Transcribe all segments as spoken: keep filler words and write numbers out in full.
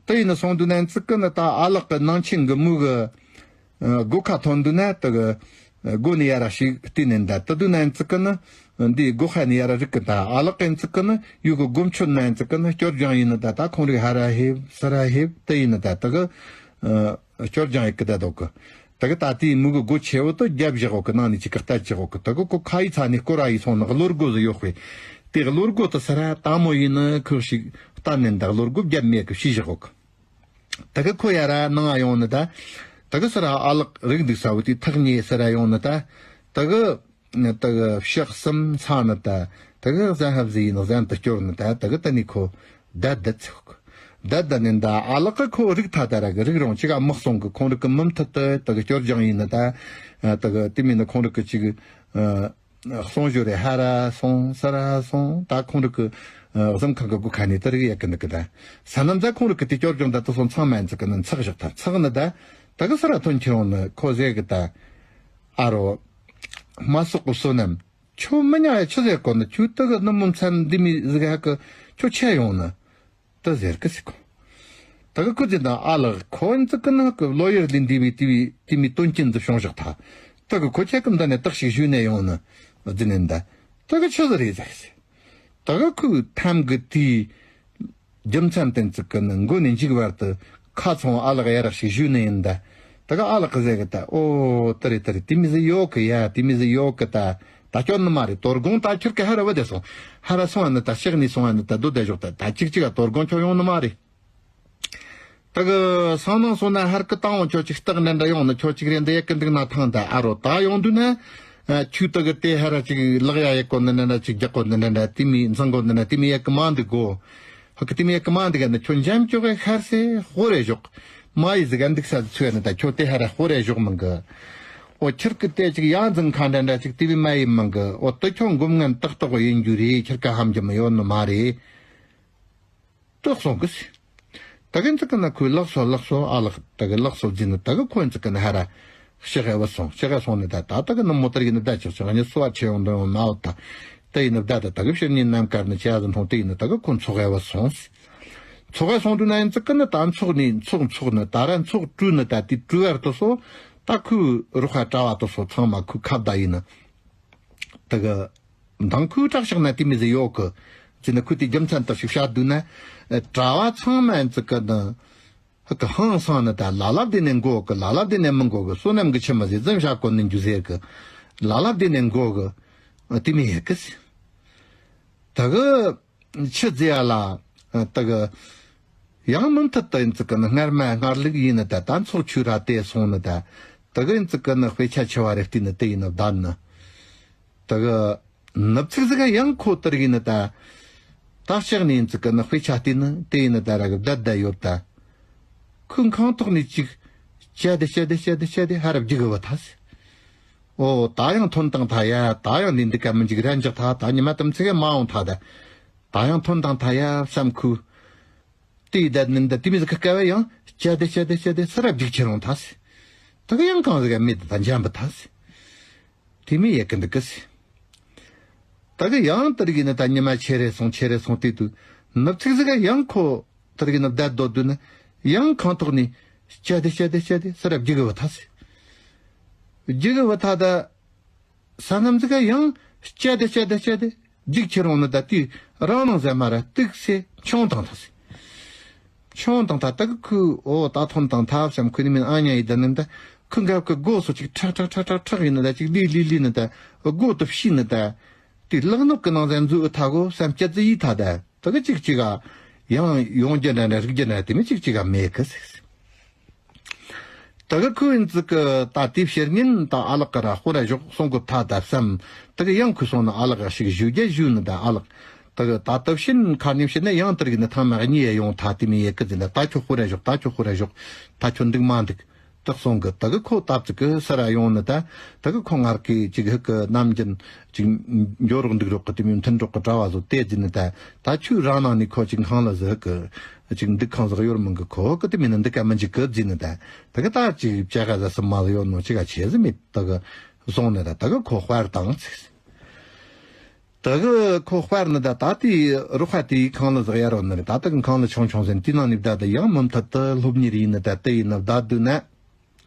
དེ་ཡིན་ན་སོང་དུས་ན་ཙི་ཀི་ནི་ད་ཨ་ལགས་ཀྱི་ནང་ཆེན་གི་མོ་གི་ཨ་སྒོ་ཁ་ཐོན་དུས་ན་དེ་གི་ཨ་སྒོ་ནས་ཡར་ར་ཞིག་བལྟས་ནས་ད་དེ་དུས་ན་ཙི་ཀི་ནི་འདི་སྒོ་ཁ་ནས་ཡར་ར་རིག་གི། ད་ཨ་ལགས་ཀྱི་ཙི་ཀི་ནི་ཡུལ་གི་སྒོ་མཆོད་ན་ཙི་ཀི་ནི་སྐྱོར་སྦྱང་ཡིན་ནི། ད་ད་ཁོང་རིགས་ཧར་ར་ཧེབ་ཚུར་ར་ཧེབ་དེ་ཡིན་ནི། ད་དེ་གི་ཨ་སྐྱོར་སྦྱང་ཡེད་གི་ད་འདུག་གི། དེ་གི་ད་དེའི་མོ་གི་སྒོ་ཆེ་བོ་དེ་རྒྱབ་བཞག་གོ་གི། ནང་ནས་ཅིག་གི་བལྟ་བཅུག་གོ་གི། དེ་གི་ཁོ་ཁ་ཡི་ཚ་ནས་སྐོར་ར་ཡི་སོང་ནི་གློ་སྒོ་ཟིག་ཡོད་དཔེ། དེ་གློ་སྒོ་དེ་ཚུར་ར་དལ་མོ་ཡིན་ནི་ཁོ་ཞིག་བལྟ་ནས་ད་གློ་སྒོ་རྒྱབ་མེད་གི་ཕྱིས་བཞག་གོ་གི། དེ་གི་ཁོ་ཡར་ར་ནང་ང་ཡོང་ནི་ད། དེ་གི་ཚུར་ར་ཨ་ལགས་རིག་འདུག་ས་བོ་དེ་ཐག་ཉེ་ཚུར་ར་ཡོང་ནི་ད། དེ་གི་ནི་དེ་གི་ཕྱག་གསུམ་འཚལ་ནི་ད། དེ་གི་གཟན་ཧབ་ཟི་ཡིན་གཟན་དུ་སྐྱོར་ནི་ད། དེ་གི་དེ་ནས་ཁོ་བསྡད་བསྡད་ཚུགས། བསྡད་བསྡད་ནས་ད་ཨ་ལགས་ཀྱི་ཁོ་རིག་ཐ་ད་ར་གི་རིག་རུང་ཅིག་ག་མི་གསུང་གི། ཁོང་རིགས་ཀྱི་མུ་མཐུད་དུ་དེ་གི་སྐྱོར་སྦྱང་ཡིན་ནི་ད། དེ་གི་དེ་མིན་ནི་ཁོང་རིགས་ཀྱི་ཅིག་གསུང་ཞོར་རེ་ཧར་ར་སོང་ཚུར་ར་སོང་། ད་ཁོང་རིགས་ཀྱི་གཟིམ་ཁང་གི་སྒོ་ཁ་ནས་དེ་རིགས་ཡེད་གི་འདུག་གི། ད་ས་ནམ་ཟ་ཁོང་རིགས་ཀྱི་དེ་སྐྱོར་སྦྱང་ད་དེ་སོང་ཚང་མ་ཡིན་ཙི་ཀི་ནི་འཚག་བཞག་ད། འཚག་ནི་ད། དེ་གི་ཚུར་ར་ཐོན་ཁྱེར་ཡོང་ནི་ཁོ་ཟེར་གི་ད། ཨ་རོ། མ་སོག་གི་བསོད་ནམས། ཁྱོད་མི་ཉག་ཡ་ཆི་ཟེར་གོ་ནི། ཁྱོད་དེ་གི་ནུབ་མོ་མཚན་འདི་མོ་ཟིག་ཧ་གི་ཁྱོད་ཆི་ཡོང་ནི། དེ་ཟེར་གི་ཟེར་གོ། དེ་གི་ཁོ་ཟེར་ན་ཨ་ལགས་ཁོ་ཨིན་ཙི་ཀི་ནི་ཧ་གི་ལོ་ཡར་ལས་འདས་པའི་དེ་བའི་དེ་མོ་དོན་རྐྱེན་འདི་བྱུང་བཞག་ད། དེ་གི་ཁོ་ཁྱེད་ཀྱི་འདི་ནས་བརྟག་ཞིག་ཞུས་ནས་ཡོང་ནི་ཟེར་ནས་ད། དེ་གི་ཆི་ཟིག་རེད་ཟེར་གི་ཟེར། དེ་གི་ཁོའི་ཐམ་གི་དེའི་རྒྱུ་མཚན་དེ་ཙི་ཀི་ནི་མགོ་ནས་མཇུག་བར་དུ་ཁ་ཚང་ཨ་ལགས་ཡར་ར་ཞིག་ཞུས་ནི་ཡིན་ད། དེ་གི་ཨ་ལགས་ཀྱིས་ཟེར་གི་ད། ཨོ་དེ་རེད་དེ་རེད། དེ་མོ་ཟིག་ཡོད་གི་ཡ། དེ་མོ་ཟིག་ཡོད་གི། ད་ད་སྐྱོན་ནི་མ་རེད། དོ་དགོང་ད་ཁྱེད་ཀྱི་ཧར་ར་བུད་དེ་སོང་། ཧར་ར་སོང་ཨ་ནི་ད་ཕྱག་ནས་སོང་ཨ་ནི་ད་སྡོད་བསྡད་ཞོག་ད། ད་ཅིག་ཅིག་ག་དོ་དགོང་ཁྱོད་ཡོང་ནི་མ་རེད། དེ་གི་སང་ནངས་སོང་ན་ཧར་གི་བཏང་འོང་། ཁྱོད་ཅིག་རྟགས་འདྲ་འདྲ་ཡོང་ནི། ཁྱོད་ཅིག་རེ་འདི་ཡེད་གི་འདུག་ན་ཐང་ད། ཨ་རོ་ད་ཡོང་དུས་ན་ཨ་ཁྱོད་དེ་གི་དེ་ཧར་ར་ཅིག་ལག་ཡ་ཡེད་གོ་ནི་འདྲ་འདྲ། ཅིག་རྒྱག་གོ་ནི་འདྲ་འདྲ། དེ་མོ་འཛིང་གོ་ནི་འདྲ་དེ་མོ་ཡེད་གི་མ་འདུག་གོ། ཧ་གི་དེ་མོ་ཡེད་གི་མ་འདུག་ག་ནི། ཁྱོད་འཇམ་ཅོག་གི་ཤར་སེ་ཧོ་རེ་ཞོག། མ་ཡི་ཟིག་ག་འདུག་ས་ཚུད་ནི་ད། ཁྱོད་དེ་ཧར་ར་ཧོ་རེ་ཞོག་མང་གི། ཨོ་ཁྱེད་ཀྱི་དེ་ཅིག་ཡ་འཛིང་ཁ་འདྲ་འདྲ་ཅིག་དེ་བས་མ་ཡིན་མང་གི། ཨོ་དེ་ཁྱོད་མགོ་ངན་ཏག་ཏག་ཡིན་རྒྱུ་རེད། ཁྱེད་ཀ་ཧམ་རྒྱུ་མི་ཡོད་ནི་མ་རེད། དེ་གསུང་གི་ཟེར། དེ་གི་ཙི་ཀི་ནི་ཁོས་ལགས་སོ་ལགས་སོ། ཨ་ལགས་དེ་གི་ལགས་སོ་ཟེར་ནི། དེ་གི་ཁོ་ཙི་ཀི་ནི་ཧར་ར་ཕྱག་གཡས་བུད་སོང་། ཕྱག་གཡས་སོང་ནི་ད། ད་དེ་གི་ནུབ་མོ་དེར་ཡིན་ནི་ད་ཅིག་ཅིག་ཨ་ནི་གསོལ་བ་ཆེ་ཡོང་འདོན་ཡོང་མ་བུད་ད། དེ་ཡིན་ནི་ད་ད་དེ་གི་ཕྱིར་ཉིན་ནམ་མཁར་ནི་ཅི་ཡ་ཟིག་མཐོང་། དེ་ཡིན་ནི་དེ་གི་ཁོ་ཚོགས་གཡས་བུད་སོང་ཟེར། ཚོགས་གཡས་སོང་དུས་ན་ཡིན་ཙི་ཀི་ནི་ད་འཚོགས་ནི་འཚོགས་འཚོགས་ནི་ད་ར་འཚོགས་བཀྲུས་ནི་ད། དེ་བཀྲུས་བར་དུ་སོ་ད་ཁོའི་རོགས་ཁ་གྲྭ་བ་དེ་སོ་ཚང་མ་ཁོའི་ཁ་བརྡ་ཡིན་ནི། དེ་གི་མདང་ཁོའི་དྲག་ཤག་ན་དེ་མོ་ཟིག་ཡོད་གི་ཟེར་ནས་ཁོས་དེ་རྒྱུ་མཚན་དག་ཞིག་བཤད་དུས་ན། ཨ་གྲྭ་བ་ཚང་མ་ཡིན་ཙི་ཀི་ནི་ཧ་གི་ཧང་སང་ནི་ད། ལ་ལབ་དེ་ནས་མགོ་གི། ལ་ལབ་དེ་ནས་མི་མགོ་གི། བསོད་ནམས་གི་ཆི་མོ་ཟིག་རྫུན་བཤད་གོ་ནི་འཇུ་ཟེར་གི། ལ་ལབ་དེ་ནས་མགོ་གི། ཨ་དེ་མོ་ཡེད་གི་ཟེར། དེ་གི་ཆི་ཟེར་ཡ་ལ། ཨ་དེ་གི་ཡང་མུ་མཐུད་དུ་ཡིན་ཙི་ཀི་ནི་སྔར་མ་སྔར་ལུགས་ཡིན་ནི་ད། ད་འཚོགས་ཆོས་ར་དེ་སོང་ནི་ད། དེ་གི་ཡིན་ཙི་ཀི་ནི་དཔེ་ཆ་ཆེ་བ་རེ་བལྟས་ནི་དེ་ཡིན་ནི་བསྡད་ནི། དེ་གི་ནུབ་ཚིགས་ཟིག་ག་ཡང་ཁོ་དེར་ཡིན་ནི་ད། ད་ལྕགས་ནས་ཡིན་ཙི་ཀི་ནི་དཔེ་ཆ་བལྟས་ནི་དེ་ཡིན་ནི་ད་ར་གི་བསྡད་བསྡད་ཡོད་ད། ཁོའི་ཁང་ཐོག་ནས་ཅིག་བཅད་དེ་བཅད་དེ་བཅད་དེ་བཅད་དེ་ཧར་ར་རྒྱུག་གི་བུད་ཐལ་ཟེར། ཨོ་ད་ཡང་ཐོན་བཏང་ཐལ་ཡ། ད་ཡང་འདི་འདི་ག་མི་འཇིག་ར་འཇག་ཐལ། ད་ཉི་མ་དུམ་ཚིགས་ག་མ་འོང་ཐལ་ད། ད་ཡང་ཐོན་བཏང་ཐལ་ཡ་བསམ། ཁོས་དེ་ཡི་བསྡད་ནི་ད་དེ་མོ་ཟིག་གི་སྐབས་ཡང་བཅད་དེ་བཅད་དེ་བཅད་དེ་ཚུར་ར་རྒྱུག་ཁྱེར་ཡོང་ཐལ་ཟེར། དེ་གི་ཡང་གང་ཟིག་ག་མེད་དེ་ད་འཇམ་བུད་ཐལ་ཟེར། དེ་མོ་ཡེད་གི་འདུག་གི་ཟེར། དེ་གི་ཡང་དེར་གི་ནི་ད་ཉི་མ་ཆེ་རེ་སོང་ཆེ་རེ་སོང་དེ་དུས་ནུབ་ཚིགས་ཟིག་ག་ཡང་ཁོ་དེར་གི་ནི་བསྡད་སྡོད་དུས་ནི་ཡང་ཁང་ཐོག་ནས་བཅད་དེ་བཅད་དེ་བཅད་དེ་ཚུར་ར་རྒྱུག་གི་བུད་ཐལ་ཟེར། རྒྱུག་གི་བུད་ཐལ་ད། ས་ནམ་ཟིག་ག་ཡང་བཅད་དེ་བཅད་དེ་བཅད་དེ་རྒྱུག་ཁྱེར་འོང་ནི་ད། དེ་རང་སྣང་ཟེར་མ་ར་སྟུག་སེ་མཆོང་བཏང་ཐལ་ཟེར། མཆོང་བཏང་ཐལ། དེ་གི་ཁོས་ཨོ་ད་ཐོན་བཏང་ཐལ་བསམ། ཁོ་ནི་མིན་ཨ་ཉ་ཡི་ད་ནི་ད་ཁོའི་འགབ་གི་སྒོ་སོ་ཅིག་ཁྲག་ཁྲག་ཁྲག་ཁྲག་ཁྲག་ཡིན་ནི་ད། ཅིག་ལི་ལི་ལི་ནི་ད་སྒོ་དེ་ཕྱིས་ནི་ད། དེ་ལག་ནག་གི་ནང་ཟན་འཛུལ་ཐལ་གོ་བསམ་སྐྱ་ཙི་ཡི་ཐལ་ད། དེ་གི་ཅིག་ཅིག་ག་ཡང་ཡོང་རྒྱུ་འདྲ་འདྲ་རིག་རྒྱུ་འདྲ་དེ་མོ་ཅིག་ཅིག་ག་མེད་གི་ཟེར། དེ་གི་ཁོས་ཡིན་ཙི་གི་ད་དེའི་ཕྱི་ཉིན་ད་ཨ་ལགས་གི་ར་ཧོ་ར་ཞོག་སོང་གི་ཐལ་ད་བསམ། དེ་གི་ཡང་ཁོས་སོང་ནི་ཨ་ལགས་ག་ཞིག་ཞུ་རྒྱུ་ཞུས་ནི་ད། ཨ་ལགས་དེ་གི་ད་དེ་བཞིན་ཁ་ཉིན་བྱས་ན་ཡང་དེར་གི་ནི་ཐེངས་མ་གཉིས་ཡ་ཡོང་ཐལ། དེ་མོ་ཡེད་གི་ཟེར་ན། ད་ཁྱོད་ཧོ་ར་ཞོག་ད་ཁྱོད་ཧོ་ར་ཞོག་ད་ཁྱོད་འདུག་མ་འདུག་དེ་གསུང་གི། དེ་གི་ཁོ་ད་ཙི་གི་ཚུར་ར་ཡོང་ནི་ད། དེ་གི་ཁོ་ངར་གི་ཅིག་ཧི་གི་ནམ་རྒྱུན་ཅིག་འགྱོ་རོགས་འདུག་རོགས་གི་དེ་མོ་མཐུན་རོགས་གི་གྲྭ་བ་ཚོ་དེ་ཟེར་ནི་ད། ད་ཁྱོད་རང་ནང་ནས་ཁོ་ཅིག་ཁང་གླ་ཟིག་གི་ཅིག་འདུག་ཁང་ཟིག་ཡོད་མི་གི། ཁོ་གི་དེ་མིན་ན་འདུག་ག་མི་འཇུག་གི་ཟེར་ནི་ད། དེ་གི་ད་ཅིག་བྱ་ག་ཟ་སི་མ་ཟིག་ཡོད་ནོ་ཅིག་ག་ཆེ་ཟིག་མེད། དེ་གི་སོང་ནི་ད། དེ་གི་ཁོ་དཔར་བཏང་ཚིག་དེ་གི་ཁོ་དཔེར་ན་ད་ད་དེའི་རོགས་པ་དེའི་ཁང་གླུ་ཟིག་ཡར་རོ་ནི་རེད། ད་དེ་གི་ཁང་གླུ་ཆུང་ཆུང་ཟིག་དེའི་ནང་ནས་བསྡད་དེ་ཡང་མུ་མཐུད་དུ་སློབ་གཉེར་ཡིན་ནི་ད་དེ་ཡིན་ན་བསྡད་དུས་ན།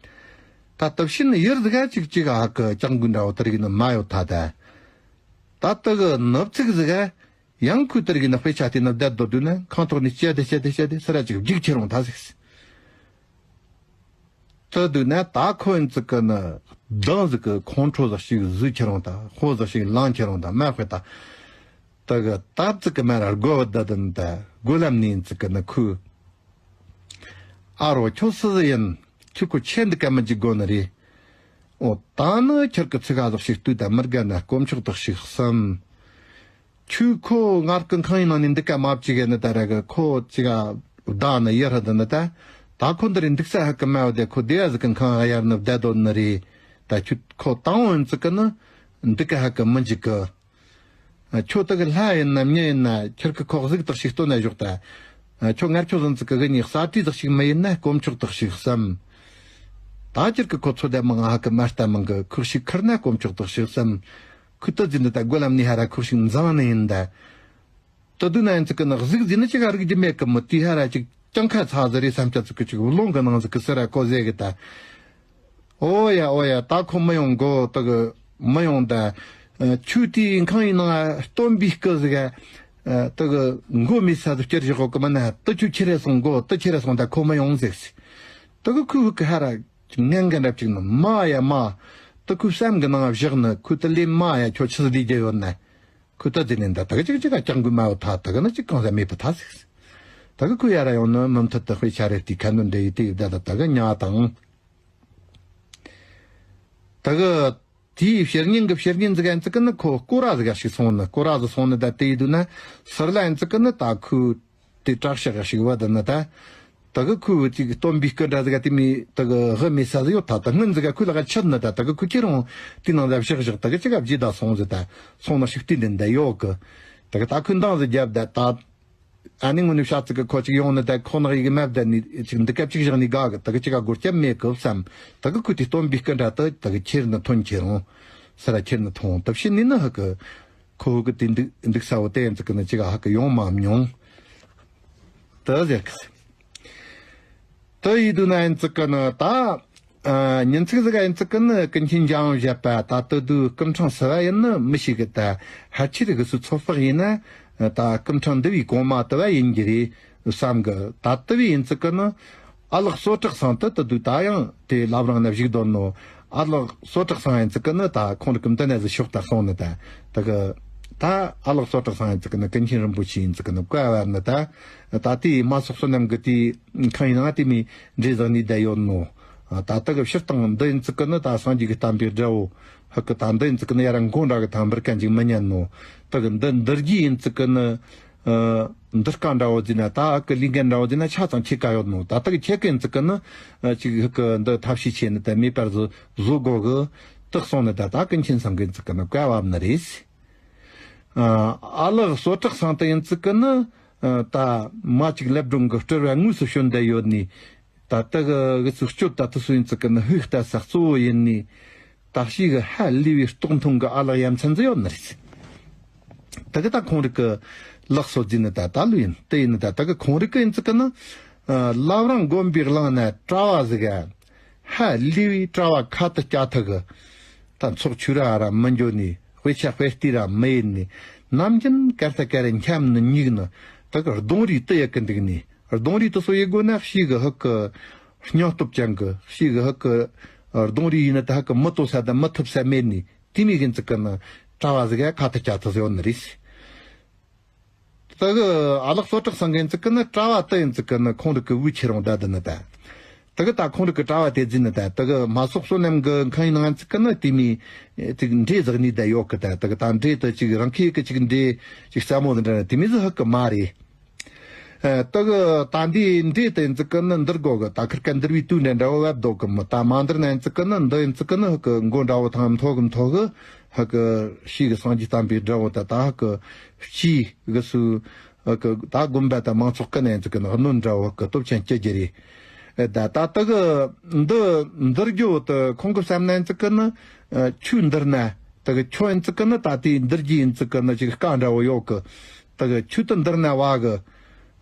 ད་སྟབས་ཕྱིན་ཡུལ་ཟིག་ག་ཅིག་ཅིག་ཧ་གི་ལྕགས་འགུལ་འདྲ་བོ་དེ་རིགས་ནི་མ་ཡོད་ཐ་ད། ད་དེ་གི་ནུབ་ཚིགས་ཟིག་ག་ཡང་ཁོས་དེ་རིགས་ནི་དཔེ་ཆ་དེ་ནི་བསྡད་སྡོད་དུས་ན་ཁང་ཐོག་ནས་བཅད་དེ་བཅད་དེ་བཅད་དེ་སི་ར་ཅིག་རྒྱུག་ཁྱེར་རུང་ཐ་ཟིག་དེ་དུས་ན་ད་ཁོ་ཡིན་ཙི་གི་ནི་གདང་ཟིག་གི་ཁོང་ཁྲོ་ཟིག་ཞིག་བཟོས་ཁྱེར་རུང་ད། ཧོ་ཟིག་ཞིག་ལངས་ཁྱེར་རུང་ད། མ་དཔེ་ད། དེ་གི་ད་ཙི་གི་མ་ར་སྒོ་བ་ད་དུ་ནི་ད་སྒོ་ལམ་ནས་ཡིན་ཙི་གི་ནི་ཁོས། ཨ་རོ། ཁྱོད་སུ་ཟིག་ཡིན། ཁྱོད་ཁོ་ཆེ་འདི་ག་མི་འཇིག་དགོ་ནི་རེད། འོ་ད་ནི་ཁྱེད་ཀྱི་ཚིག་ག་ཟིག་ཞིག་ལྟོས་ད། མི་དགའ་ན་དཀོན་མཆོག་དག་ཞིག་བསམ། ཁྱོད་ཁོ་ངར་གི་ཁང་ཡིན་ནང་ནས་འདི་ག་མ་བཅུག་གི་ནི་ད་ར་གི་ཁོ་ཅི་ག་བདག་ནི་ཡར་ཧ་ད་ནི་ད། ད་ཁོ་འདི་རེད་འདུག་ས་ཧ་གི་མ་བ་དེ་ཁོ་དེ་ཡ་ཟིག་གི་ཁང་ཡར་ནི་བསྡད་དོ་ནི་རེད། ད་ཁྱོད་ཁོ་དང་བོ་ཡིན་ཙི་གི་ནི་འདི་ག་ཧ་གི་མི་འཇིག་གི། ཁྱོད་དག་ལྷ་ཡིན་ན་མྱི་ཡིན་ན་ཁྱེད་ཀྱི་ཁོག་གཟུགས་དག་ཞིག་སྟོན་ན་ཞོག་ད། ཁྱོད་ངར་ཁྱོད་ཟིན་ཙི་གི་གི་ནི་ས་བྲིས་དག་ཞིག་མི་ཡིན་ན་དཀོན་མཆོག་དག་ཞིག་བསམ། ད་ཁྱེད་ཀྱི་ཁོ་ཚོ་ད་མང་ཧ་གི་མ་ལྟ་མང་གི་ཁོག་ཞིག་ཁུར་ན་དཀོན་མཆོག་དག་ཞིག་བསམ། ཁོས་ད་ཟིན་ད་སྒོ་ལམ་ནས་ཧ་ར་ཁོག་ཞིག་འཛིང་ནི་ཡིན་ད། ད་དུས་ན་ཡིན་ཙི་གི་ནི་གཟུགས་ཟིན་ནི་ཅི་ག་རིག་རྒྱུ་མེད་གི་མོ། དེ་ཧ་ར་ཅིག་གྱང་ཁ་ཚ་ཟི་རེད་བསམ་ཅ་ཙི་གི་ཅིག་རླུང་གི་ནང་ཟིག་གི་སི་ར་ཀོ་ཟེ་གི་ད། ཨོ་ཡ་ཨོ་ཡ། ད་ཁོ་མི་ཡོང་གོ། ད་གི་མི་ཡོང་ད། ཨ། ཁྱོད་དེའི་ཁང་ཡིན་ནང་སྟོན་པའི་སྐུ་ཟིག་ག་ཨ། ད་གི་མགོ་མེད་ས་ཟིག་བསྐྱུར་བཞག་གོ་གི་མིན་ན། ད་ཁྱོད་ཁྱེར་རེ་སོང་གོ། ད་ཁྱེར་རེ་སོང་ད་ཁོ་མི་ཡོང་ཟེར། ད་གི་ཁོས་ཧུ་གི་ཧ་ར་ངན་གི་འདྲ་ཅིག་ནི་མ་ཡ་མ། ད་ཁོའི་བསམ་གི་ནང་བཞག་ནི་ཁོས་ད་ལས་མ་ཡ་ཁྱོད་ཆི་ཟིག་ལས་རྒྱུ་ཡོད་ན། ཁོས་ད་དེ་ནས་ད་ད་གི་ཅིག་ཅིག་ག་ཀྱང་དགོས་མ་བོ་ཐ་ད་གི་ནི་ཅིག་གང་ཟ་མེད་པ་ཐ་ཟིག་ད་གི་ཁོས་ཡ་ར་ཡོང་ནི་མུ་མཐུད་དུ་དཔེ་ཆ་རེ་དེའི་ཁ་འདོན་འདྲ་ཡི་དེ་ཡི་ད་ད་ད་གི་ཉ་དང་། ད་གི་དེའི་ཕྱི་ཉིན་གི་ཕྱི་ཉིན་ཟིག་ཡིན་ཙི་གི་ནི་ཁོ་སྐོར་ར་ཟིག་ག་ཞིག་སོང་ནི། སྐོར་ར་ཟིག་སོང་ནི་ད་དེ་ཡི་དུས་ན་སིར་ལ་ཡིན་ཙི་གི་ནི་ད་ཁོས་དེ་བྲག་ཤག་ཞིག་བ་ད་ནི་ད། ད་གི་ཁོས་ཅིག་སྟོན་པའི་སྐུ་འདྲ་ཟིག་ག་དེ་མི་ད་གི་ཧི་མེད་ས་ཟིག་ཡོད་ཐ། ད་སྔོན་ཟིག་ག་ཁོའི་ལག་ག་ཆད་ནི་ད། ད་གི་ཁོས་ཁྱེར་རུང་དེ་ནང་ཟ་བཞག་བཞག་ད་གི་ཅིག་ག་བརྗེད་ད་སོང་ཟིག་ད། སོང་ན་ཤུགས་དེ་འདི་འདི་ཡོད་གི། ད་གི་ད་ཁོས་འདང་ཟིག་རྒྱབ་ད་ད། ཨ་ནི་ངོ་ནས་བཤད་ཙི་གི་ཁོ་ཅིག་ཡོང་ནི་ད་ཁོ་ནག་ཡི་གི་མ་བསྡད་ནི་ཅིག་འདི་སྐབས་ཅིག་བཞག་ནི་དགའ་གི། ད་གི་ཅིག་ག་སྒོར་སྐྱབས་མེད་གི་བསམ། ད་གི་ཁོས་དེ་སྟོན་པའི་སྐུ་འདྲ་ད་ད་གི་ཁྱེར་ནི་ཐོན་ཁྱེར་རུང་སི་ར་ཁྱེར་ནི་ཐོང་། ད་ཕྱི་ནི་ནི་ཧི་གི་ཁོ་ཧི་གི་དེ་འདུག་འདུག་ས་བོ་དེ་ཡིན་ཙི་གི་ནི་ཅིག་ག་ཧི་གི་ཡོང་མ་མྱོང་། ད་ཟེར་གི། ད་ཡི་དུས་ན་ཡིན་ཙི་གི་ནི་ད། ཨ། ཉིན་ཚིག་ཟིག་ག་ཡིན་ཙི་གི་ནི་ཀུན་མཁྱེན་འཇམ་དབྱངས་བཞད་པ་ད་ལྟ་དུས་སྐུ་ཕྲེང་སུ་བ་ཡིན་ནི་མི་ཤེས་གི། ད་ཕལ་ཆེར་གི་སུ་ཚོད་དཔག་ཡིན་ན་ད་སྐུ་ཕྲེང་འདི་བའི་གོང་མ་དུ་བ་ཡིན་གྱི་རེད་བསམ་གི། ད་དུ་བའི་ཡིན་ཙི་གི་ནི་ཨ་ལགས་སོ་དྲག་ཚང་དུ་ད་དུས་ད་ཡང་དེ་བླ་བྲང་ན་བཞུགས་དོན་ནོ། ཨ་ལགས་སོ་དྲག་ཚང་ཡིན་ཙི་གི་ནི་ད་ཁོང་རིགས་གི་འདི་ནས་ཟིག་ཤོག་ད་སོང་ནི་ད། ད་གི་ད་ཨ་ལགས་སོ་དྲག་ཚང་ཡིན་ཙི་གི་ནི་ཀུན་མཁྱེན་རིན་པོ་ཆེ་ཡིན་ཙི་གི་ནི་བཀའ་བར་ནི་ད། ད་དེའི་མ་སོགས་བསོད་ནམས་གི་དེའི་ཁང་ཡིན་ན་དེ་མི་འདྲེ་ཟག་ནི་ད་ཡོད་ནོ། ད་ད་གི་ཕྱིར་བཏང་འདི་ཡིན་ཙི་གི་ནི་ད་སངས་རྒྱས་གི་བསྟན་པའི་དགྲ་བོ། ཧི་གི་ད་འདི་ཡིན་ཙི་གི་ནི་ཡ་ར་མགོ་འདྲ་གི་ཐང་འབུར་གན་ཅིག་མི་ཉན་ནོ། ད་གི་འདི་འདིར་གྱི་ཡིན་ཙི་གི་ནི། ཨ། འདིར་ཀ་འདྲ་བོ་ཟིན་ན་ད་ཨ་ཀི་ལི་འགན་འདྲ་བོ་ཟིན་ན་ཆ་ཚང་ཁྱེད་ཀ་ཡོད་ནོ། ད་ད་གི་ཁྱེད་ཀི་ཡིན་ཙི་གི་ནི། ཨ། ཅིག་ཧི་གི་འདི་ཐབས་ཤེས་ཆེ་ནི་ད་མེད་པར་བཟོ་བཟོ་དགོ་གི། དག་སོང་ནི་ད་ད་ཀུན་མཁྱེན་ཚང་གི་ཡིན་ཙི་གི་ནི་བཀའ་བབ་ནི་རེད། ཨ། ཨ་ལགས་སོ་དྲག་ཚང་དུ་ཡིན་ཙི་གི་ནི། ཨ། ད་མ་ཅིག་ལེབ་སྒྲོན་གི་སྤྲུལ་བ་དངོས་སུ་བྱོན་བསྡད་ཡོད་ནི། ད་ལྟ་གི་གི་ཚིག་སྤྱོད་ད་ལྟ་སུ་ཡིན་ཙི་གི་ནི་ཧུའི་ལྟ་ས་གཙོ་བོ་ཡིན་ནི། ད་ཤི་གི་ཧ་ལས་པའི་རྟོགས་མཐོང་གི་ཨ་ལགས་ཡ་མཚན་ཟིག་ཡོད་ནི་རེད། ད་གི་ད་ཁོང་རིགས་གི་ལགས་སོ་ཟིན་ནི་ད་ད་ལོས་ཡིན་དེ་ཡིན་ནི་ད། ད་གི་ཁོང་རིགས་གི་ཡིན་ཙི་གི་ནི། ཨ། བླ་བྲང་དགོན་པའི་གླིང་ན་གྲྭ་བ་ཟིག་ག་ཧ་ལས་པའི་གྲྭ་བ་ཁ་ཏུ་སྐྱ་ཐུག་གི། ད་ཚོགས་ཆོས་ར་ར་མི་འགྱོ་ནི། དཔེ་ཆ་དཔེ་ལྟས་ར་མི་ཡིན་ནི། ནམ་རྒྱུན་ཀར་ཏ་ཀ་ར་འཁྱམ་ནི་ཉིག་ནི། ད་གི་རྡུང་རེས་དུ་ཡེད་གི་འདུག་ནི། རྡུང་རེས་དུ་སོ་ཡེད་དགོས་ན་ཤི་གི་ཧི་གི་སྙིང་སྟོབས་ཅན་གི། ཤི་གི་ཧི་གི་རྡུང་རེས་ཡིན་ནི་ད་ཧི་གི་མི་ལྟོ་ས་ད་མི་ཐུབ་ས་མེད་ནི། དེ་མི་གི་ཡིན་ཙི་གི་ནི་གྲྭ་བ་ཟིག་ག་ཁ་ཏུ་སྐྱ་ཐུག་ཡོད་ནི་རེད། ད་གི་ཨ་ལགས་སོ་དྲག་ཚང་གི་ཡིན་ཙི་གི་ནི་གྲྭ་བ་དུ་ཡིན་ཙི་གི་ནི་ཁོང་རིགས་གི་བུ་ཁྱེར་རུང་ད་དུ་ནི་ད། ད་གི་ད་ཁོང་རིགས་གི་གྲྭ་བ་དེ་ཟིན་ནི་ད། ད་གི་མ་སོགས་བསོད་ནམས་གི་ཁང་ཡིན་ནང་ཙི་གི་ནི་དེ་མི་ཅིག་འདྲེ་ཟག་ནི་ད་ཡོད་གི། ད་ད་གི་ད་འདྲེ་དུ་ཅིག་རང་ཁྱེད་གི་ཅིག་འདྲེ་ཅིག་རྩ་མོ་ཟིན་འདྲ་ན་དེ་མི་ཟིག་ཧི་གི་མ་རེད། ཨ། ད་གི་ད་འདི་འདྲེ་དུ་ཡིན་ཙི་གི་ནི་འདིར་གོ་གི་ད་ཁིར་ཀ་འདིར་བའི་དུས་འདྲ་འདྲ་བོ་བབ་དོ་གི་མི། ད་མ་འདིར་ན་ཡིན་ཙི་གི་ནི་འདི་ཡིན་ཙི་གི་ནི་ཧི་གི་མགོ་འདྲ་བོ་ཐང་མཐོ་གི་མཐོ་གི། ཧི་གི་ཤི་གི་སངས་རྒྱས་བསྟན་པའི་དགྲ་བོ་ད་ད་ཧི་གི་ཤི་གི་སུ། ཨ། ད་དགོན་པ་དང་མང་ཚོགས་ཀུན་ནས་ཅིག་གི་ནི་གནོན་འདྲ་བོ་གི་སྟོབས་ཆེན་སྐྱེ་རྒྱུ་རེད། ཨ། ད་ད་ལྟ་གི་འདི་འདིར་རྒྱུ་དུ་ཁོང་གི་བསམ་ན་ཅིག་གི་ནི། ཨ། ཆོས་འདིར་ན་ དེ་གི་ཁྱོད་ཡིན་ཙི་ཀི་ནི་ད་དེའི་འདིར་རྒྱུ་ཡིན་ཙི་ཀི་ནི་ཅིག་དཀའ་འདྲ་བོ་ཡོད་གི། དེ་གི་ཆོས་དེ་འདིར་ན་བ་གི།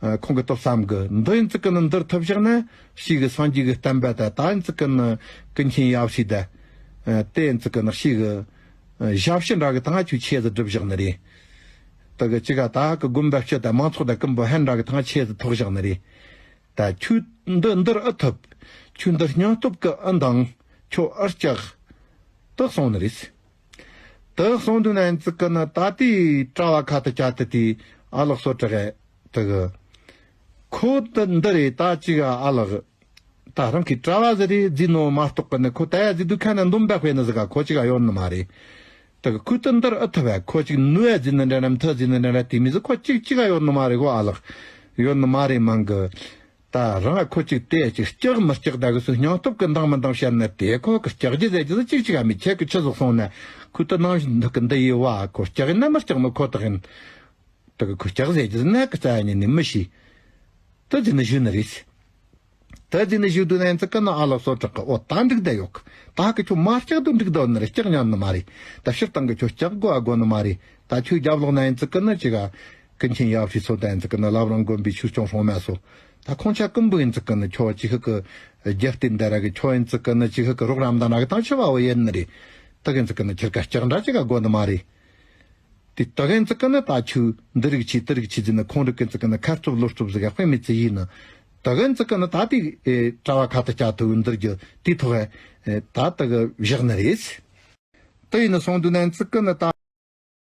ཨ། ཁོང་གི་ཏོ་བསམ་གི། འདི་ཡིན་ཙི་ཀི་ནི་འདིར་ཐུབ་བཞག་ན་ཕྱིས་གི་སངས་རྒྱས་གི་བསྟན་པ་ད། ད་ཡིན་ཙི་ཀི་ནི་ཀུན་མཁྱེན་ཡབ་སྲས་ད། ཨ། དེ་ཡིན་ཙི་ཀི་ནི་ཕྱིས་གི། ཨ། ཞབས་ཕྱི་འདྲ་གི་ཐང་ཆོས་ཆེ་ཟིག་སྒྲུབ་བཞག་ནི་རེད། དེ་གི་ཅི་ག་ད་གི་དགོན་པ་སྤྱི་ད་མང་ཚོགས་ད་ཀུན་པོ་ཧན་འདྲ་གི་ཐང་ཆེ་ཟིག་ཐོག་བཞག་ནི་རེད། ད་ཁྱོད་འདི་འདིར་ཨེ་ཐུབ། ཁྱོད་འདིར་སྙིང་སྟོབས་ཀྱིས་ཨེ་འདང་། ཁྱོད་ཨེ་སྐྲག། དེ་གསུངས་ནི་རེད། དེ་གསུངས་དུས་ན་ཡིན་ཙི་ཀི་ནི་ད་དེའི་གྲྭ་བ་ཁ་ཏུ་ཅ་ཏི་དེ་ཨ་ལགས་སོ་དྲག་གི། དེ་གི་ཁོ་འདི་འདི་རེད། ད་ཅི་ག་ཨ་ལགས། ད་རང་གི་གྲྭ་བ་ཟིག་རེད་ཟེར་ནོ་མ་གཏོགས་གི་ནི་ཁོ་ད་ཡ་ཟེར་དུས་ཁ་ན་འདོམ་པ་དཔེ་ནི་ཟིག་ག་ཁོ་ཅི་ག་ཡོད་ནི་མ་རེད། དེ་གི་ཁོ་ད་འདིར་ཨེ་ཐུབ་བས། ཁོ་ཅིག་ནུ་ཡ་ཟེར་ནི་འདྲ་ན་མཐུ་ཟེར་ནི་འདྲ་ན་དེ་མོ་ཟིག་ཁོ་ཅིག་ཅི་ག་ཡོད་ནི་མ་རེད་གོ་ཨ་ལགས། ཡོད་ནི་མ་རེད་མང་གི། ད་རང་ཁོ་ཅིག་དེ་ཅིག་སྐྲག་མི་སྐྲག་ད་གི་སུ་སྙིང་སྟོབས་ཀྱིས་འདང་མི་འདང་བཤད་ན་དེ་ཁོ་གི་སྐྲག་རྒྱུ་ཟེར་རྒྱུ་ཟིག་ཅིག་ཅི་ག་མེད། ཁྱེད་ཀྱིས་ཆི་ཟིག་གསུངས་ན་ཁོ་ད་ནང་བཞིན་འདུག་གི། འདི་ཡི་བ་ཁོ་སྐྲག་ཡིན་ན་མི་སྐྲག་ནོ་ཁོ་ཐག་ཡིན། དེ་གི་ཁོ་སྐྲག་ཟེར་རྒྱུ་ཟིག་ན་གི་རྩ་ཡ་ཉིད་ནས་མི་ཤེས། དེ་ཟེར་ནི་ཞུ་ནི་རེད། དེ་ཟེར་ནི་ཞུ་དུས་ན་ཡིན་ཙི་ཀི་ནི་ཨ་ལགས་སོ་དྲག་གི། འོ་ད་འགྲིག་བསྡད་ཡོད་གི། ད་གི་ཁྱོད་མ་སྐྲག་དུས་འགྲིག་བསྡད་ནི་རེད། སྐྲག་ཉན་ནི་མ་རེད། ད་སྤྱིར་བཏང་གི་ཁྱོད་སྐྲག་དགོས་ཨ་དགོས་ནི་མ་རེད། ད་ཁྱོད་རྒྱབ་ལོག་ན་ཡིན་ཙི་ཀི་ནི་ཅི་ག་ཀུན་མཁྱེན་ཡབ་སྲས་སོ། ད་ཡིན་ཙི་ཀི་ནི་བླ་བྲང་དགོན་པའི་ཆོས་སྐྱོང་སྲུང་མ་སོ། ད་ཁོང་ཆ་ཀུན་པོ་ཡིན་ཙི་ཀི་ནི་ཁྱོད་ཅི་ཤི་གི་རྒྱབ་རྟེན་འདི་ར་གི། ཁྱོད་ཡིན་ཙི་ཀི་ནི་ཅི་ཤི་གི་རོགས་རམ་ད་ན་གི་ཐང་ཆེ་བ་བོ་ཡིན་ནི་རེད། ད་གི་ཡིན་ཙི་ཀི་ནི་ཁྱེད་ཀ་སྐྲག་འདྲ་ཅི་ག་དགོས་ནི་མ་རེད། དེ་ད་གན་ཙི་ཀི་ནི་ད་ཆུ་འདི་རིགས་ཆི་དེ་རིགས་ཆི་ཟེར་ན་ཁོང་རིགས་ཀན་ཙི་ཀི་ནི་ཁ་རྩུབ་ལོ་རྩུབ་ཟིག་ག་དཔེ་མེད་ཙི་ཡིན་ནི། ད་གན་ཙི་ཀི་ནི་ད་དེ་ཨེ་གྲྭ་བ་ཁ་ཏུ་ཅ་ཏི་འདིར་རྒྱུ་དེ་ཐོག་ཨེ་ད་ད་གི་བཞག་ནི་རེད། དེ་ཡིན་ནི་སོང་དུས་ན་ཡིན་ཙི་ཀི་ནི་ད།